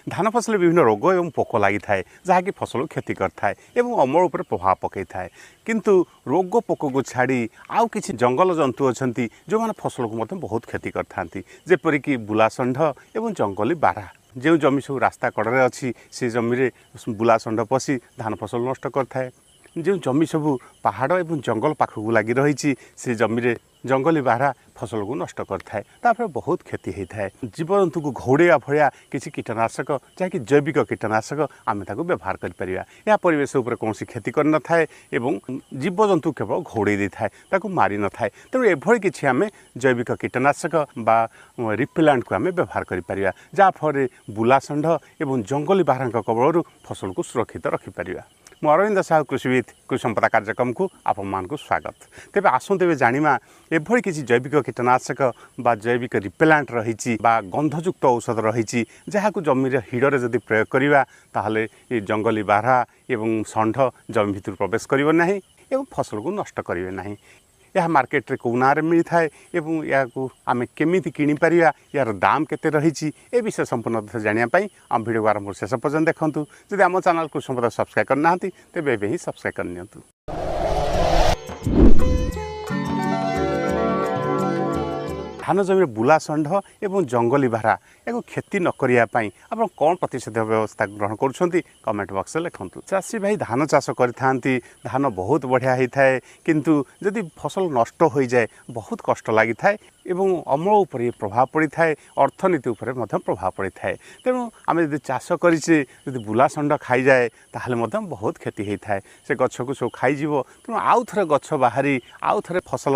ଧାନ ଫସଲରେ ବିଭିନ୍ନ ରୋଗ ଏବଂ ପୋକ ଲାଗିଥାଏ, ଯାହାକି ଫସଲକୁ କ୍ଷତି କରିଥାଏ ଏବଂ ଅମଳ ଉପରେ ପ୍ରଭାବ ପକାଇଥାଏ। କିନ୍ତୁ ରୋଗ ପୋକକୁ ଛାଡ଼ି ଆଉ କିଛି ଜଙ୍ଗଲ ଜନ୍ତୁ ଅଛନ୍ତି, ଯେଉଁମାନେ ଫସଲକୁ ମଧ୍ୟ ବହୁତ କ୍ଷତି କରିଥାନ୍ତି, ଯେପରିକି ବୁଲା ଷଣ୍ଢ ଏବଂ ଜଙ୍ଗଲୀ ବାରହା। ଯେଉଁ ଜମି ସବୁ ରାସ୍ତା କଡ଼ରେ ଅଛି, ସେ ଜମିରେ ବୁଲା ଷଣ୍ଢ ପଶି ଧାନ ଫସଲ ନଷ୍ଟ କରିଥାଏ। ଯେଉଁ ଜମି ସବୁ ପାହାଡ଼ ଏବଂ ଜଙ୍ଗଲ ପାଖକୁ ଲାଗି ରହିଛି, ସେ ଜମିରେ ଜଙ୍ଗଲୀ ବାରହା ଫସଲକୁ ନଷ୍ଟ କରିଥାଏ। ତାପରେ ବହୁତ କ୍ଷତି ହେଇଥାଏ। ଜୀବଜନ୍ତୁକୁ ଘଉଡ଼େଇବା ଭଳିଆ କିଛି କୀଟନାଶକ, ଯାହାକି ଜୈବିକ କୀଟନାଶକ, ଆମେ ତାକୁ ବ୍ୟବହାର କରିପାରିବା। ଏହା ପରିବେଶ ଉପରେ କୌଣସି କ୍ଷତି କରିନଥାଏ ଏବଂ ଜୀବଜନ୍ତୁ କେବଳ ଘଉଡ଼େଇ ଦେଇଥାଏ, ତାକୁ ମାରିନଥାଏ। ତେଣୁ ଏଭଳି କିଛି ଆମେ ଜୈବିକ କୀଟନାଶକ ବା ରିପେଲାଣ୍ଟକୁ ଆମେ ବ୍ୟବହାର କରିପାରିବା, ଯାହାଫଳରେ ବୁଲା ଷଣ୍ଢ ଏବଂ ଜଙ୍ଗଲୀ ବାରହାଙ୍କ କବଳରୁ ଫସଲକୁ ସୁରକ୍ଷିତ ରଖିପାରିବା। ମୁଁ ଅରବିନ୍ଦ ସାହୁ, କୃଷିବିତ୍, କୃଷି ସମ୍ପଦା କାର୍ଯ୍ୟକ୍ରମକୁ ଆପଣମାନଙ୍କୁ ସ୍ୱାଗତ। ତେବେ ଆସନ୍ତୁ ଏବେ ଜାଣିବା ଏଭଳି କିଛି ଜୈବିକ କୀଟନାଶକ ବା ଜୈବିକ ରିପେଲାଣ୍ଟ ରହିଛି ବା ଗନ୍ଧଯୁକ୍ତ ଔଷଧ ରହିଛି, ଯାହାକୁ ଜମିର ହିଡ଼ରେ ଯଦି ପ୍ରୟୋଗ କରିବା, ତାହେଲେ ଏ ଜଙ୍ଗଲୀ ବାରହା ଏବଂ ଷଣ୍ଢ ଜମି ଭିତରୁ ପ୍ରବେଶ କରିବ ନାହିଁ ଏବଂ ଫସଲକୁ ନଷ୍ଟ କରିବେ ନାହିଁ। ଏହା ମାର୍କେଟରେ କେଉଁ ନାଁରେ ମିଳିଥାଏ ଏବଂ ଏହାକୁ ଆମେ କେମିତି କିଣିପାରିବା, ଏହାର ଦାମ କେତେ ରହିଛି, ଏ ବିଷୟ ସମ୍ପୂର୍ଣ୍ଣ ତଥ୍ୟ ଜାଣିବା ପାଇଁ ଆମ ଭିଡ଼ିଓକୁ ଆରମ୍ଭରୁ ଶେଷ ପର୍ଯ୍ୟନ୍ତ ଦେଖନ୍ତୁ। ଯଦି ଆମ ଚ୍ୟାନେଲକୁ ସମ୍ପଦ ସବସ୍କ୍ରାଇବ୍ କରିନାହାନ୍ତି, ତେବେ ଏବେ ହିଁ ସବସ୍କ୍ରାଇବ୍ କରିନିଅନ୍ତୁ। ଧାନ ଜମିରେ ବୁଲା ଷଣ୍ଢ ଏବଂ ଜଙ୍ଗଲୀ ବାରହା ଏହାକୁ କ୍ଷତି ନ କରିବା ପାଇଁ ଆପଣ କ'ଣ ପ୍ରତିଷେଧକ ବ୍ୟବସ୍ଥା ଗ୍ରହଣ କରୁଛନ୍ତି, କମେଣ୍ଟ ବକ୍ସରେ ଲେଖନ୍ତୁ। ଚାଷୀ ଭାଇ ଧାନ ଚାଷ କରିଥାନ୍ତି, ଧାନ ବହୁତ ବଢ଼ିଆ ହେଇଥାଏ, କିନ୍ତୁ ଯଦି ଫସଲ ନଷ୍ଟ ହୋଇଯାଏ ବହୁତ କଷ୍ଟ ଲାଗିଥାଏ ଏବଂ ଅମଳ ଉପରେ ପ୍ରଭାବ ପଡ଼ିଥାଏ, ଅର୍ଥନୀତି ଉପରେ ମଧ୍ୟ ପ୍ରଭାବ ପଡ଼ିଥାଏ। ତେଣୁ ଆମେ ଯଦି ଚାଷ କରିଛେ, ଯଦି ବୁଲା ଷଣ୍ଢ ଖାଇଯାଏ ତାହେଲେ ମଧ୍ୟ ବହୁତ କ୍ଷତି ହେଇଥାଏ। ସେ ଗଛକୁ ସବୁ ଖାଇଯିବ, ତେଣୁ ଆଉ ଥରେ ଗଛ ବାହାରି ଆଉ ଥରେ ଫସଲ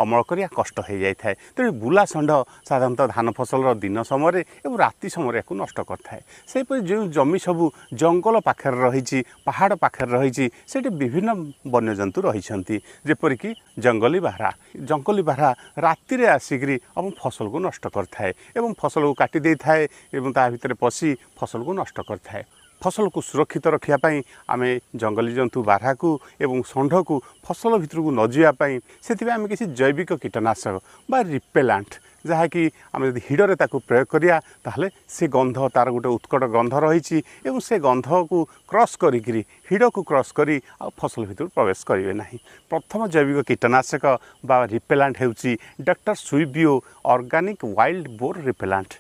ଅମଳ କରିବା କଷ୍ଟ ହେଇଯାଇଥାଏ। ତେଣୁ ବୁଲା ଷଣ୍ଢ ସାଧାରଣତଃ ଧାନ ଫସଲର ଦିନ ସମୟରେ ଏବଂ ରାତି ସମୟରେ ଏହାକୁ ନଷ୍ଟ କରିଥାଏ। ସେହିପରି ଯେଉଁ ଜମି ସବୁ ଜଙ୍ଗଲ ପାଖରେ ରହିଛି, ପାହାଡ଼ ପାଖରେ ରହିଛି, ସେଠି ବିଭିନ୍ନ ବନ୍ୟଜନ୍ତୁ ରହିଛନ୍ତି, ଯେପରିକି ଜଙ୍ଗଲୀ ବାରହା। ଜଙ୍ଗଲୀ ବାରହା ରାତିରେ ଆସିକରି ଏବଂ ଫସଲକୁ ନଷ୍ଟ କରିଥାଏ ଏବଂ ଫସଲକୁ କାଟି ଦେଇଥାଏ ଏବଂ ତା ଭିତରେ ପଶି ଫସଲକୁ ନଷ୍ଟ କରିଥାଏ। ଫସଲକୁ ସୁରକ୍ଷିତ ରଖିବା ପାଇଁ ଆମେ ଜଙ୍ଗଲୀ ଜନ୍ତୁ ବାରହାକୁ ଏବଂ ଷଣ୍ଢକୁ ଫସଲ ଭିତରକୁ ନ ଯିବା ପାଇଁ, ସେଥିପାଇଁ ଆମେ କିଛି ଜୈବିକ କୀଟନାଶକ ବା ରିପେଲାଣ୍ଟ, ଯାହାକି ଆମେ ଯଦି ହିଡ଼ରେ ତାକୁ ପ୍ରୟୋଗ କରିବା, ତାହେଲେ ସେ ଗନ୍ଧ, ତା'ର ଗୋଟେ ଉତ୍କଟ ଗନ୍ଧ ରହିଛି ଏବଂ ସେ ଗନ୍ଧକୁ କ୍ରସ୍ କରିକିରି, ହିଡ଼କୁ କ୍ରସ୍ କରି ଆଉ ଫସଲ ଭିତରକୁ ପ୍ରବେଶ କରିବେ ନାହିଁ। ପ୍ରଥମ ଜୈବିକ କୀଟନାଶକ ବା ରିପେଲାଣ୍ଟ ହେଉଛି ଡକ୍ଟର ସୁଇବିଓ ଅର୍ଗାନିକ୍ ୱାଇଲ୍ଡ ବୋର୍ ରିପେଲାଣ୍ଟ।